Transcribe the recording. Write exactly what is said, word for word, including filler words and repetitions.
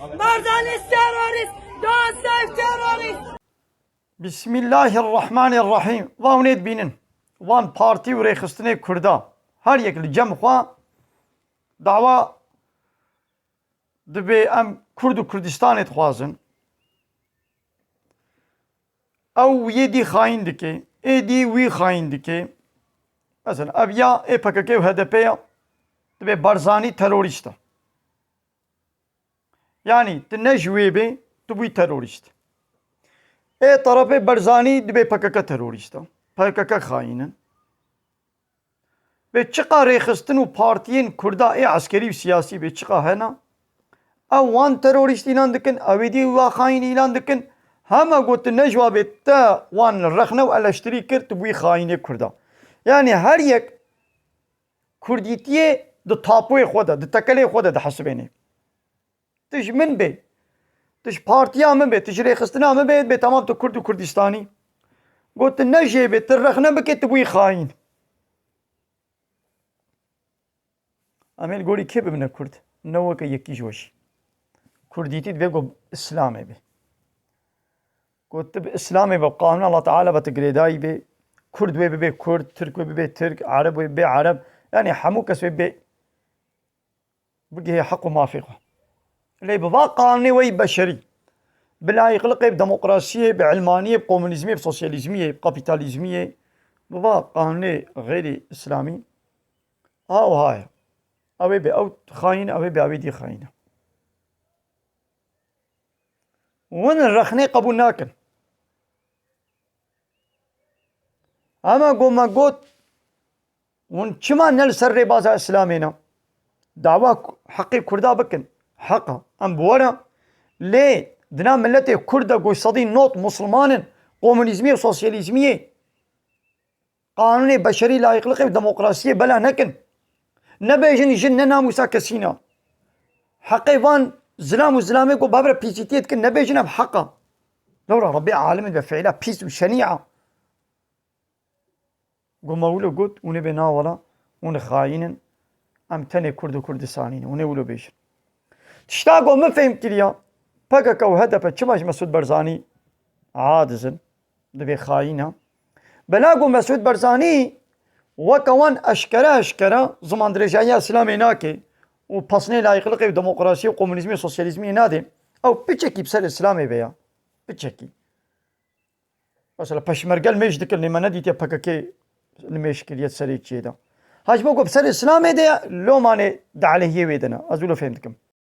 Barzanî terorîst, Doğan Self terorîst. Bismillahirrahmanirrahîm. Va hûnê dibînin. Van partî û rêxistinê Kurda. Her yek li cem xwe dawa dibê em Kurd û Kurdistanê dixwazin. Ew yê dî xayîn dike, ê dî wî xayîn dike. Mesela ev ya ê P K K û H D P ya, dibê Barzanî terorîst e. Yanî tu ne ji wê bê, tu bûyî terorîst. Ê terefê Barzanî dibê P K K terorîst e. P K K xayîn in. Bê çiqa rêxistin û partiyên Kurda ê eskerî û siyasî bê çiqa hene, ew wan terorîst îlan dikin, ew ê dî wa xayîn îlan dikin. Hema got tu ne ji wa bê te wan rexne û eleştirî kir, tu bûyî xayînê Kurda. Yanî her yek Kurdîtiyê di tapoyê xwe de, di tekelê xwe de dihesibênê. Tu ji min bê. Tu ji partiya min bê. Tu ji rêxistina min bê. Bê temam tu Kurd û Kurdistanî. Got tu ne jê bê. Tu rexne bikê tu bûyî xayîn. Em ê li gorî kê bibine Kurd? Ne weke yekî ji we jî. Kurdîtî divê ku Îslamê bê. Got tu bi Îslamê be, qanûna Allah Teala be tu girêdayî bê. Kurd wê bibe Kurd, Tirk wê bibe Tirk, Ereb wê bibe Ereb. Yanî hemû kes wê bê bigihê heq û mafê xwe. Lê bi va qanûnê weyî beşerî, bi layîqliqê, bi demokrasiyê, bi ilmaniyê, bi komunîzmiyê, bi sosyalîzmiyê, bi kapîtalîzmiyê, bi va qanûnê xeyrî îslamî, ha wiha ye. Ew ê bê ew xayîn, ew ê bê ew ê dî xayîn e. Win rexnê qebûl nakin. Hema ku me got, hûn çima ne li ser rêbaza Îslamê ne? Dawa ku-, heqê Kurda bikin. Heq e. Em bi we re. Lê di nav miletê Kurd de ku sedî nod Musulman in, komunîzmiyê û sosyalîzmiyê, qanûnê beşerî, layîqliqê û demokrasiyê bela nekin. Nebêjin jin ne namûsa kesî ne. Heqê van zilam û zilamê ku bavre pîsîtiyê dikin, nebêjin ev heq e. Lewra Rebbê alemê ve fiîla pîs û şenî e. Ku me wilo got, hûn ê bê na wela, hûn xayîn in, em tenê Kurd û Kurdistanî ne, hûn ê wilo bêjin. Tişta ku min fêm kiriya, P K K û H D P çima ji Mesûd Barzanî aciz in, divê xayîn e. Bela ku Mesûd Barzanî weke wan eşkere eşkere zimandirêjahiya Îslamê nake û pesnê layîqliqê û demokrasiyê û komunîzmê û sosyalîzmiyê nade, ew piçekî bi ser Îslamê be ya. Piçekî. Mesela peşmerge li mêj dikin, lê me nedîtiye P K K li mêj kiriye serê çiyê de. Ha ji bo ku bi ser Îslamê de ye, lomanê di aleyhiyê wê de ne. Ez wilo fêm dikim.